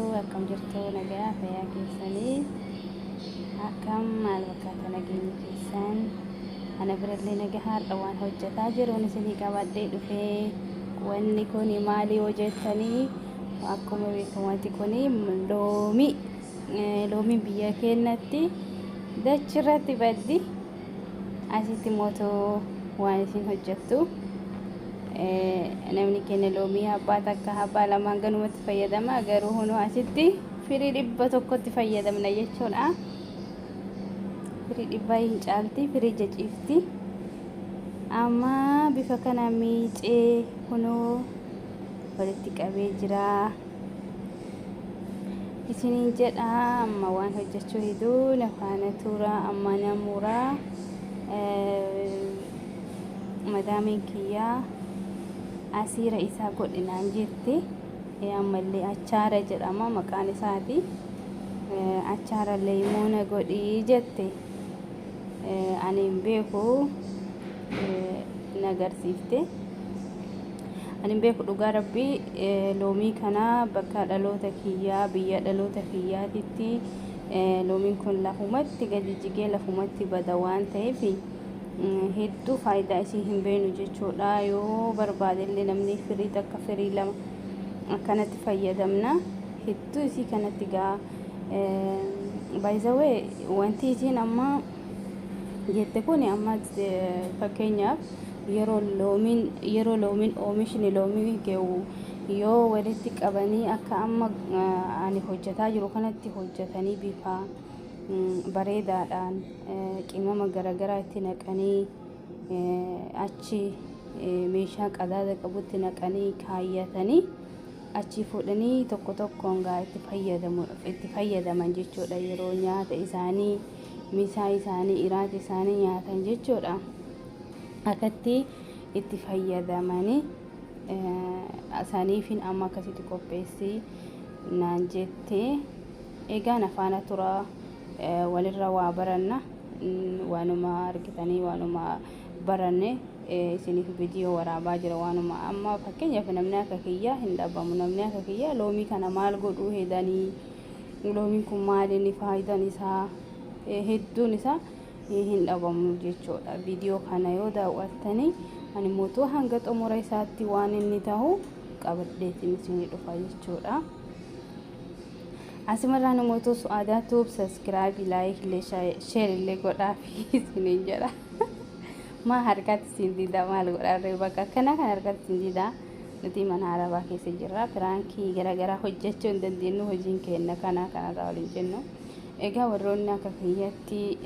Wabarakaatu. Akkam jirtu? Nagaa fayyaa keessanii? Akkam, maal fakkaata nageenyi keessan? Ana birallee nagaa. Har'a waan hojjetaa jiruun isinii qabadhee dhufee. Wanni kun maali yoo jettanii, akkuma beekamu wanti kun loomii. Loomiin biyya keenyatti dachirratti baddi, asitti mootuu waan isin hojjettu. Namni keenya loomii abbaa takka, abbaa lamaan ganumatti fayyadama, garuu hunoo asitti firii 100tti fayyadamna jechuudha. Firii 100 hin caalti, firii jaciifti. Amma bifa kana miicee kunoo walitti qabee jira. Isiniin jedha, amma waan hojjechuu hiduu na faana tura. Amma namuraa madaamiin kiyyaa asiira isaa godhinaan jette. Ammallee achaara jedhama maqaan isaati. Achaara leeymoona godhii jette. Ani hin beeku, na agarsiifte. Ani hin beeku, dhugaa rabbii. Loomii kana bakka dhaloota kiyyaa, biyya dhaloota kiyyaatitti loomiin kun lafumatti gadi jigee lafumatti bada waan ta'eef hedduu faayidaa isii hin beeknu jechuudha. Yoo barbaadellee namni firii takka, firii lama akkanatti fayyadamna. Hedduu isii kanatti gaa baay'isawee wanti isiin amma jette kun, amma fakkeenyaaf yeroo loomiin oomishni loomii ge'u yoo walitti qabanii akka amma ani hojjetaa jiru kanatti hojjetanii bifa bareedaadhaan qimama garaagaraa itti naqanii, achi meeshaa qadaada qabutti naqanii kaayyatanii, achi fuudhanii tokko tokkoon gaa itti fayyadaman jechuudha, yeroo nyaata isaanii, misaa isaanii, iraata isaanii nyaatan jechuudha. Akkatti itti fayyadamanii saniifin amma akkasitti qopheessii naan jettee. Egaan afaana tura, walirra waa baranna. Waanuma argitanii, waanuma baranne isiniif viidiyoo waraabaa jira. Waanuma amma fakkeenyaaf namni akka kiyyaa hin dhabamu. Namni akka kiyyaa loomii kana maal godhuu hedanii, loomiin kun maal inni faayidaan isaa hedduun isaa hin dhabamu jechuudha. Viidiyoo kana yoo daawwattanii, ani mootuu hanga xumura isaatti waan inni ta'u qabadheetiin isinii dhufa jechuudha. Asumarraa namoota Su'aadaa Tube subscribe, like illee, share illee godhaa fi isiniin jedha. Maa harkatti isin didaa, maal godhaa bakka akkana kan harkatti isin didaa? Nuti mana arabaa keessa jirra. Piraankii garaagaraa hojjechuu hin dandeenyu, hojiin keenya kana kanarraa waliin jennu. Egaa warroonni akka kiyyatti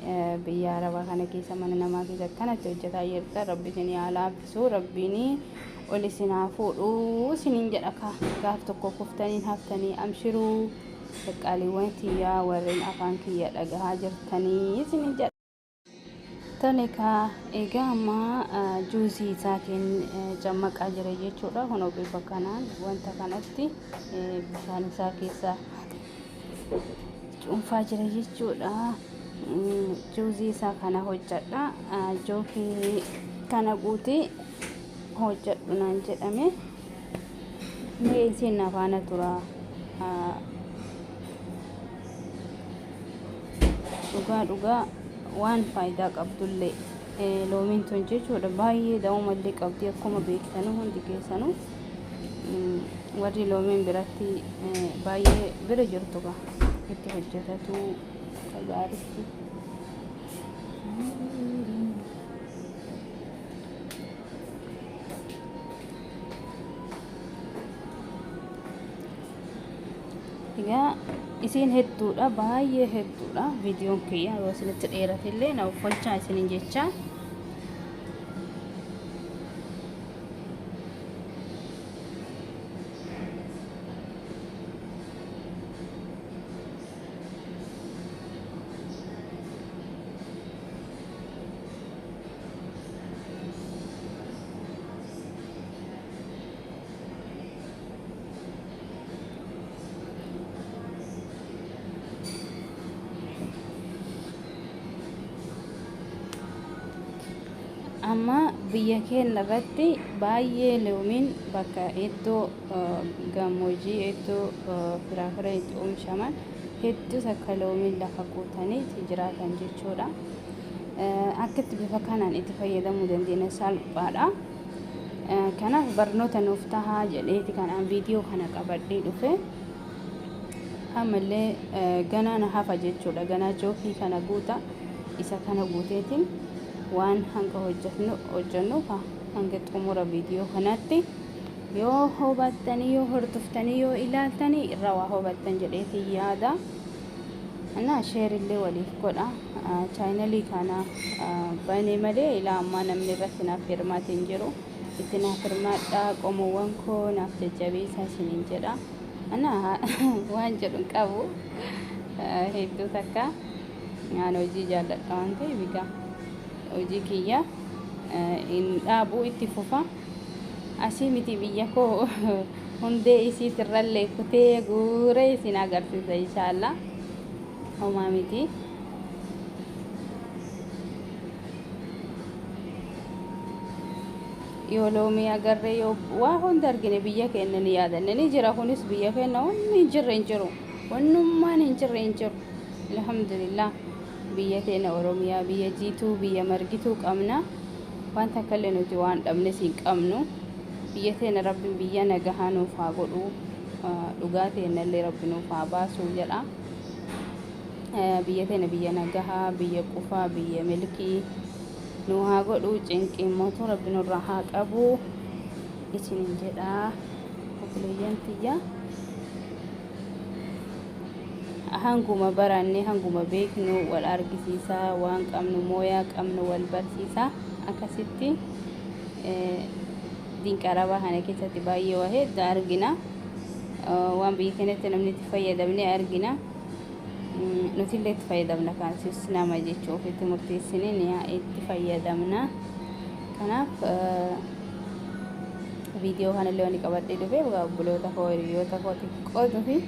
biyya arabaa kana keessa mana namaa keessa akkanatti hojjetaa jirtan, rabbi isin haa laaffisu, rabbiin ol isin haa fuudhu isiniin jedha. Gaaf tokko kuftanii haftanii amshiruu, qaqqaaliiwwan kiyyaa warreen afaan kiyya dhagahaa jirtanii isiniin jedha. Tole kaa, egaa amma juusii isaatiin cammaqaa jira jechuudha. Kunoo bifa kanaan wanta kanatti bishaan isaa keessa cuunfaa jira jechuudha. Juusii isaa kana hojjedha. Jookii kana guutee hojjedhu naan jedhame. Mee isin afaana tura. Dhugaa dhugaa waan faayidaa qabdullee loomiin tun jechuudha, baay'ee da'umallee qabdi. Akkuma beektanu hundi keessanuu warri loomiin biratti baay'ee bira jirtu gaa itti hojjetatu gaariitti. Egaa isiin hedduudha, baay'ee hedduudha. Viidiyoon kiyya yoo isinitti dheerate illee na uffolchaa isiniin jecha. Amma biyya keenya irratti baay'ee loomiin bakka iddoo gammoojjii, iddoo firaafireen itti oomishaman hedduu takka loomiin lafa guutanii itti jiraatan jechuudha. Akkatti bifa kanaan itti fayyadamuu dandeenya, salphaadha. Kanaaf barnoota nuuf tahaa jedheeti kanaan viidiyoo kana qabadhee dhufe. Ammallee ganaa na hafa jechuudha. Ganaa jookii kana guuta, isa kana guuteetiin waan hanga hojjennu hojjennu hanga xumura viidiyoo kanaatti yoo hubattanii, yoo hordoftanii, yoo ilaaltanii irraa waa hubattan jedheetiin yaada. እና share illee waliif godha. Chaayinalii kana banee malee ilaa ammaa namni irratti naaf hirmaate hin jiru. Itti naaf hirmaadhaa, qomoowwan koo, naaf jajjabeessaa isiniin jedha. Ana waan jedhu hin qabu, hedduu takka aan hojii jaalladha waan ta'eef egaa hojii kiyya hin dhaabu, itti fufa. Asii miti, biyya koo hundee isiitirrallee kutee guuree isin agarsiisa, inshaallah. Homaa miti. Yoo loomii agarree, yoo waa hunda argine, biyya keenya ni yaadanne. Ni jira kunis biyya keenya, wanni hin jirre hin jiru, wannummaan hin jirre hin jiru. Alhamdulillah, biyya keenya Oromiyaa, biyya jiituu, biyya margituu qabna. Waan takka illee nuti waan dhabnes hin qabnu. Biyya teenya Rabbiin biyya nagahaa nuuf haa godhu, dhugaa teenya illee Rabbi nuuf haa baasu jedha. Biyya teenya biyya nagahaa, biyya qufaa, biyya milkii nu haa godhu, cinqii mootuu Rabbi nurraa haa qabu isinin jedha, obboleeyyan tiyya. Hanguma baranne, hanguma beeknu wal argisiisaa, waan qabnu, mooyaa qabnu wal barsiisaa. Akkasitti dinqarabaa kana keessatti baay'ee waa hedduu argina. Waan biyya keenyatti namni itti fayyadamne argina, nuti illee itti fayyadamna. Kaasis nama jechuu ofitti murteessine ni itti fayyadamna. Kanaaf viidiyoo kanallee waan qabadhee dhufe obboloota koo, hiriyoota koo xiqqootufi.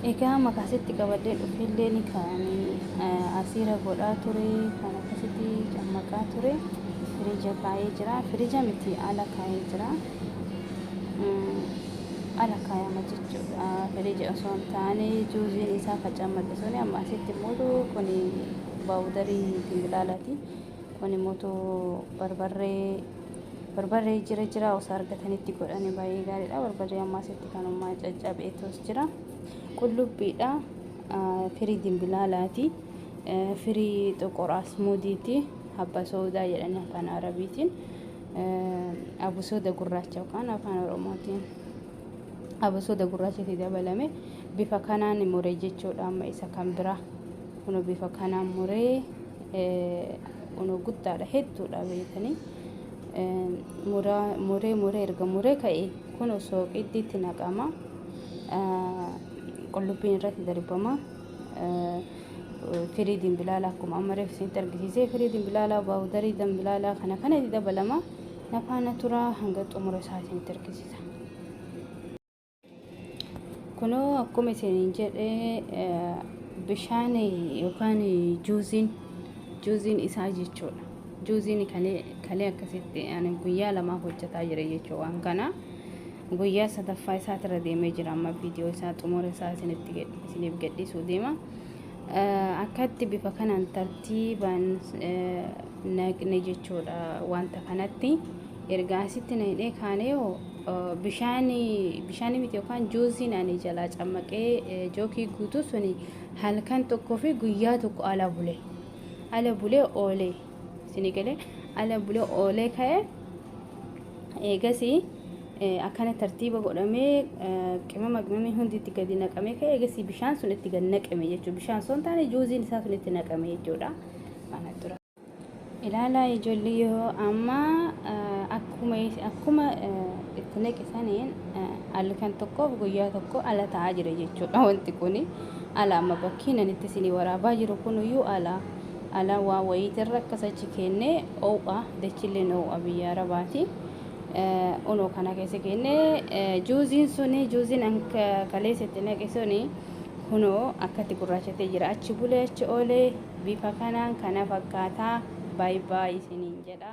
Egaa makaasitti qabadhee dhufillee ni kaa'anii asiira godhaa ture, kan akkasitti cammaqaa ture. Firija kaa'ee jira, firija miti, ala kaa'ee jira. Ala kaayama jechuudha, firija osoo hin taane. Juuziin isaa kan cammaqe suni amma asitti immoo kun baawudarii dimbilaalaati. Kun immoo barbarree, barbarree jira jira, osoo argatanitti godhanii baay'ee gaariidha. Barbarree amma asitti kanummaa caccabeetos jira. Qullubbiidha, firii dimbilaalaati, firii xoqor asmuudiiti, habba soodaa jedhanii afaan Arabiitiin, abusooda gurraacha yookaan afaan Oromootiin abusooda gurraachatti dabalame. Bifa kanaan muree jechuudha. Amma isa kan biraa kun bifa kanaan muree, kun guddaadha, hedduudha beekanii. Muree muree, erga muree ka'e kun osoo qiddiitti naqama, qullubbiin irratti darbama, firii dimbilaala akkuma amma reefu isinitti argisiisee, firii dimbilaalaa, baawudarii dimbilaalaa kana kana itti dabalama. Nafaana turaa, hanga xumura isaa isinitti argisiisa. Kunoo akkuma isiniin jedhe, bishaan yookaan juuziin isaa jechuudha. Juuziin kalee akkasitti ani guyyaa 2f hojjetaa jira jechuudha waan kana. Guyyaa sadaffaa isaatirra deemee jira. Amma viidiyoo isaa xumura isaa isiniif gadhiisuu deema. Akkatti bifa kanaan tartiibaan naqne jechuudha wanta kanatti. Erga asitti naqnee kaanee, bishaan, bishaan miti, yookaan juuziin ani jalaa cammaqee jookii guutuu suni halkan tokkoo fi guyyaa tokko ala bule. Ala bulee oolee, isinii galee, ala bulee oolee ka'e. Eegasii akkana tartiiba godhamee, qimama qimamni hundi itti gadi naqamee ka'e. Eegasii bishaan sun itti gad naqame jechuudha. Bishaan sun taane juuziin isaa sun itti naqame jechuudha. Kana tura. Ilaalaa ijoollee, yoo amma Akkuma itti naqisaniin halkan tokkoof guyyaa tokko ala ta'aa jira jechuudha. Wanti kuni ala amma bakkiin ani itti isinii waraabaa jiru kunuyyuu ala waa wayiitirra akkas achi kennee oow'a, dachillee oow'a biyya Arabaati. Unoo kana keessa kennee juuziin suni, juuziin kaleessa itti naqe suni kunoo akkatti gurraachatee jira. Achi bulee achi oolee bifa kanaan kana fakkaataa. Baay'ee baay'ee isiniin jedha.